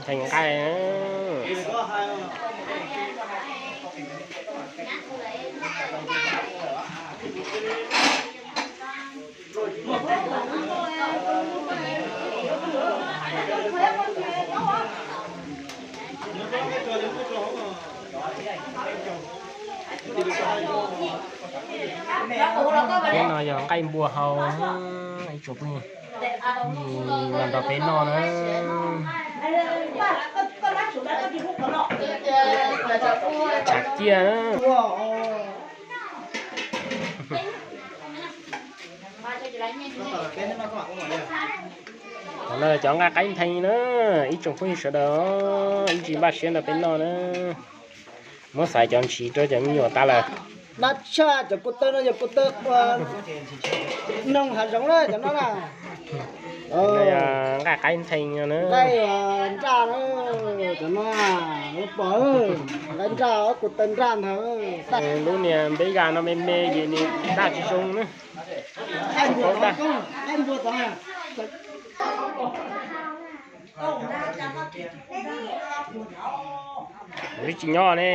Nqaij, thiab no yog nqaij npua hau, ib tsoom phooj ywg, los nrog peb noj na. Tshav kiaj na. Cov nqaij qaib ntheej na, ib tsoom phooj ywg sawv daws, ib ntsis npaj siab nrog peb noj na. Muab xaiv cov ntsis rau cov me nyuam tas lawm. Nab tshaj, cov kuv taw no yog kuv taw noog hav zoov na, cov no na. Nqaij qaib ntheej no na. Nqaij nraj na, cov no, pom, nqaij nraj, kuv taw nraj ntag. Lub niag npeb gas no me me ces nws nraj tsis zoo na. Wb tsis nyob ne,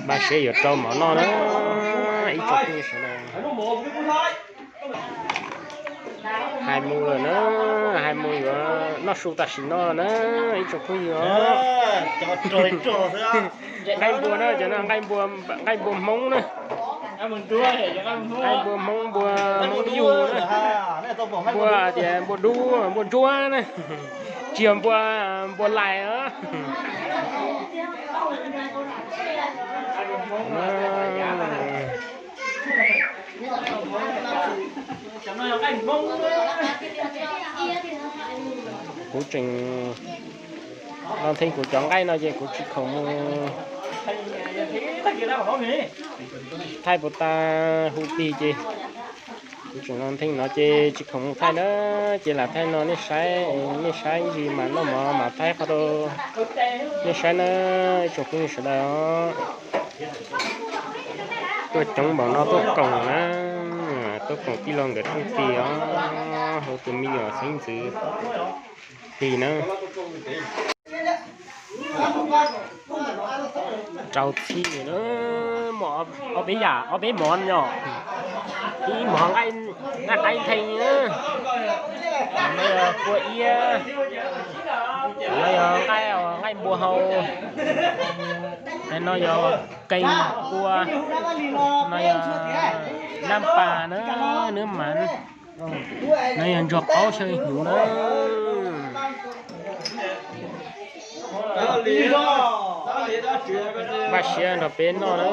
npaj siab yuav rau mov noj na, ib tsoom phooj ywg sawv daws. Hais mus lawm na, hais mus yuav noj su tam sim no na, ib tsoom phooj ywg os. Nqaij npua na, cov no nqaij npua, nqaij npua Hmoob na. Nqaij npua Hmoob, npua Hmoob yug na. Npua tias npua dub, npua ntsuab na. Tsis yog npua, npua lais os. Kuv tseem noj theej kuv cov nqaij no ces kuv tsis khoom mus thaij puas tas hu plig ces kuv tseem noj theej no ces tsis khoom mus thaij na, ces lam thaij no nej saib, nej saib ib ntsis mam noj mov mam thaij qhov rau nej saib na, ib tsoom phooj ywg sawv daws os. Tuaj coob npaum no tuaj koom na, tuaj koom tij laug nkawd rooj plig os, hu tus me nyuam xeeb ntxwv plig na. Rau txhij na, muaj ob peb yam, ob peb mov no, ib mov nqaij qaib ntheej na, no yog kua iab, no yog nqaij, nqaij npua hau, no yog keeg kua, no yog nab pas na, nwb mas, no yog ntsuag qaub xyaw hnyuv na. Npaj siab nrog peb noj na.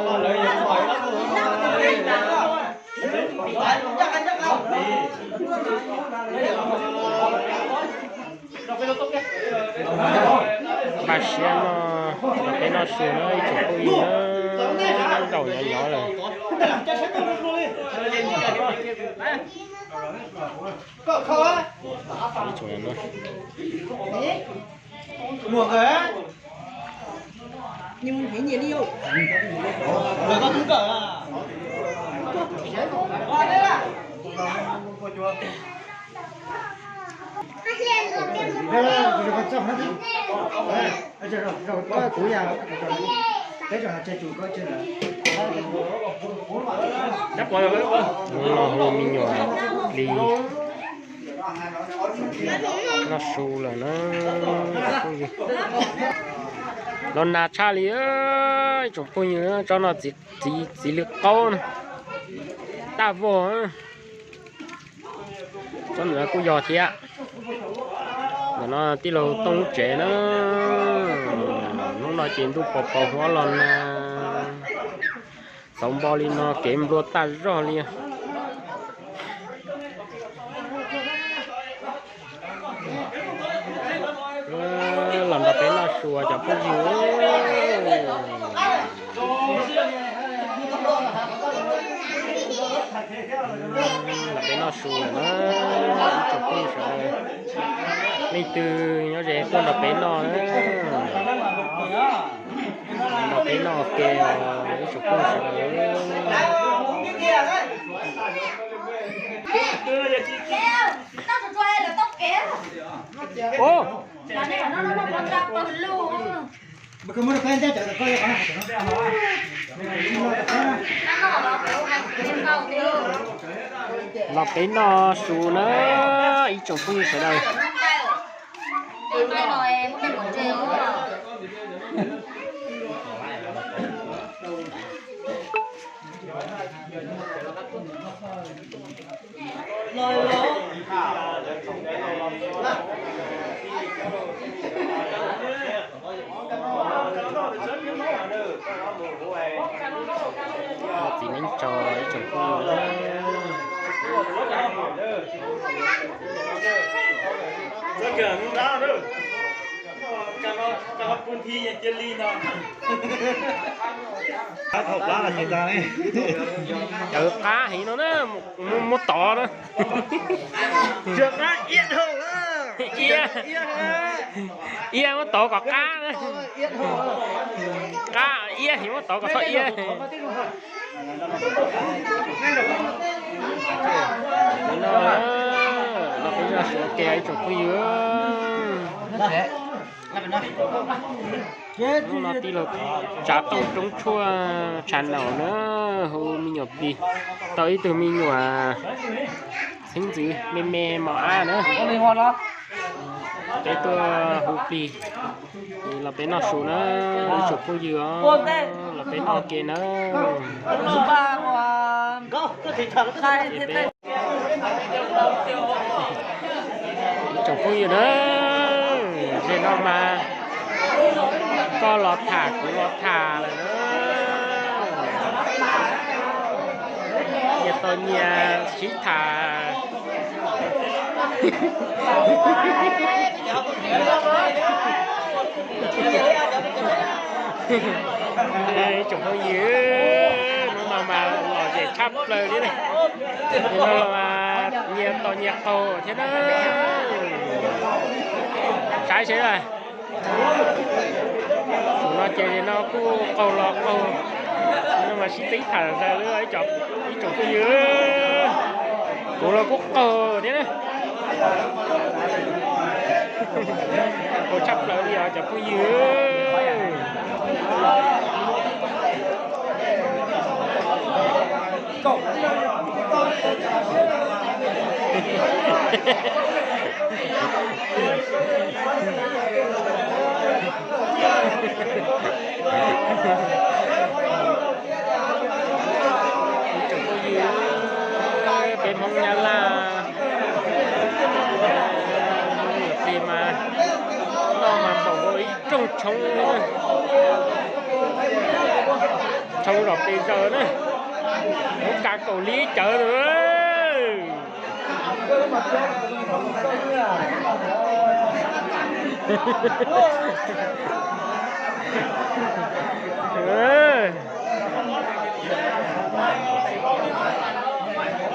Npaj siab noj, nrog peb noj su na ib tsoom phooj ywg na, zaum nyov nyov lawm. Hnub no hu me nyuam li noj su lawm na. Los nag tshaj li, ib tsoom phooj ywg, tsob no txiv, txiv lw qaub na, taj vog. Tsob ntawm no kuj yog thiab. Ntawm no tij laug Tooj lub tsev na. Hnub no ces ntuj pos pos huab los nag, txaus npo li no kev nplua tag zog li. Los nrog peb noj su cov phooj ywg. Los peb noj su lawm na, ib tsoom phooj ywg sawv daws. Leej twg nyob ze tuaj nrog peb noj na, nrog peb noj ua ke os ib tsoom phooj ywg sawv daws. Los peb noj su na ib tsoom phooj ywg sawv daws. Txiv neej tso ib tsoom phooj ywg. Cawv qab heev no na, muab tov na. Iab, iab muab tov kom qab na. Qab iab heev muab tov kom txhob iab. No, no peb noj su ua ke ib tsoom phooj ywg. Hnub no tij laug Tsav Tooj Roob Tshuaj channel na, hu me nyuam plig tau ib tug me nyuam xeeb ntxwv me me mos ab na. Peb tuaj hu plig, los peb noj su na, ib tsoom phooj ywg os, los peb noj ke na. Ib tsoom phooj ywg na, ze no mas koj los tham kuv los tham lawm na. Nyias tau nyias sib tham. Ib tsoom phooj ywg, hnub no mas lom zem tshaj plaws li na. Hnub no mas nyias tos nyias qaug thiab na. Saib seb, zaum no ces no kuj qaug los qaug, no mas sib txeeb tham zaws li ib tsoom phooj ywg. Kuv los kuj qaug thiab na. Qaug tshaj plaws li os cov phooj ywg. Peb Hmoob Nyab Laj, tis mas noj mas npaum nkaus ib rooj tshoob, tshoob zom pes zaws na, muab kav kaum li cawv lawm.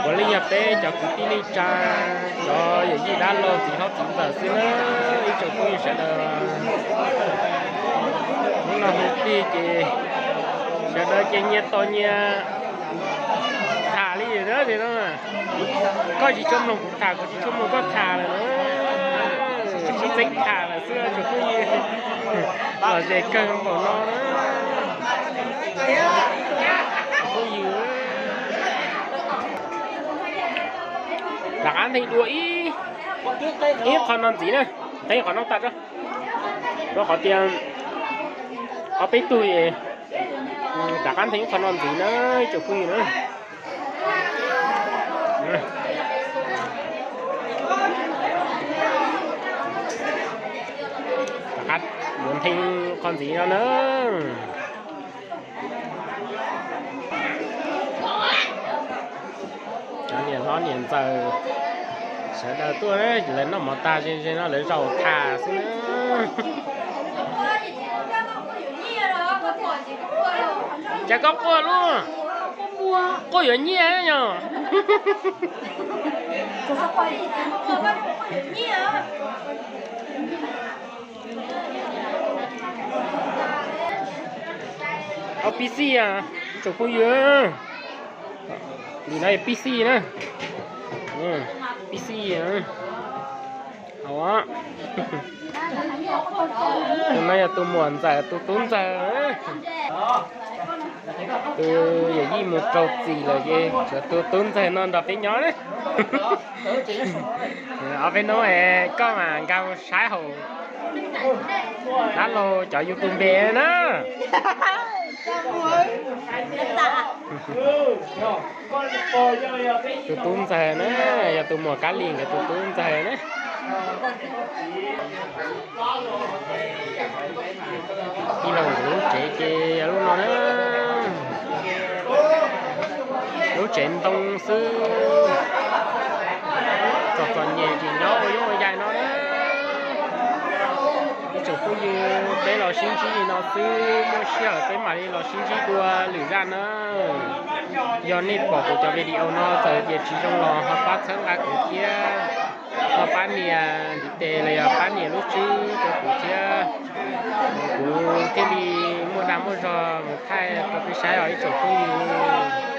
Puav leej yog peb cov kwv tij neej tsa, cov yawm yij dab laug txiv hlob txiv ntxawm xwb na, ib tsoom phooj ywg sawv daws. Hnub no hu plig ces sawv daws ces nyias tos nyias tham li na. Koj tsis tshua mloog kuv tham, kuv tsis tshua mloog koj tham lawm na. Sib txeeb tham lawm xwb tsoom phooj ywg. Lom zem kawg npaum no na. Phooj ywg, rov qab nthe dua ib, ib qho no ntxiv na, nthe qhov no tas tso, rau qhov tias ob peb tug es rov qab nthe ib qho no ntxiv na, ib tsoom phooj ywg na. Rov qab yuav nthe qho ntxiv no na. Cov niam hlob niam ntxawm sawv daws tuaj, lawv noj mov tag ze ze no lawv zaum tham xwb na. Cas koj quaj luaj? Quaj yuav nyiaj yom? Pib xij, tsoom phooj ywg, nim no yog pib xij na, pib xij. Tus no yog tus muam ntxawm, tus tub ntxawg. Tus yawm yij mus rau txim lawm ces tshuav tus tub ntxawg no nrog peb nyob na. Ob peb hnub koj mam nkag saib hauv dab laug cov YouTube npe na. Tus tub ntxawg na, yog tus muam Kab Lis nkawd tus tub ntxawg na. Ib los lub tsev ces yog lub no na, lub tsev ntoo xwb, txom txom nyem tsis nyob ua yooj ua yaig no na. Ib tsoom phooj ywg, peb los sib ntsib li no xwb, muaj sij hawm peb mam li los sib ntsib dua lwm zaj na. Yog nej pom kuv cov video no txawm tias tsis zoo los ho pab txhawb nqa kuv thiab, ho pab nias ntiv tes los yog pab nias lub tswb rau kuv thiab, kuv thiaj li muaj dag muaj zog mus thaij rau peb saib os ib tsoom phooj ywg.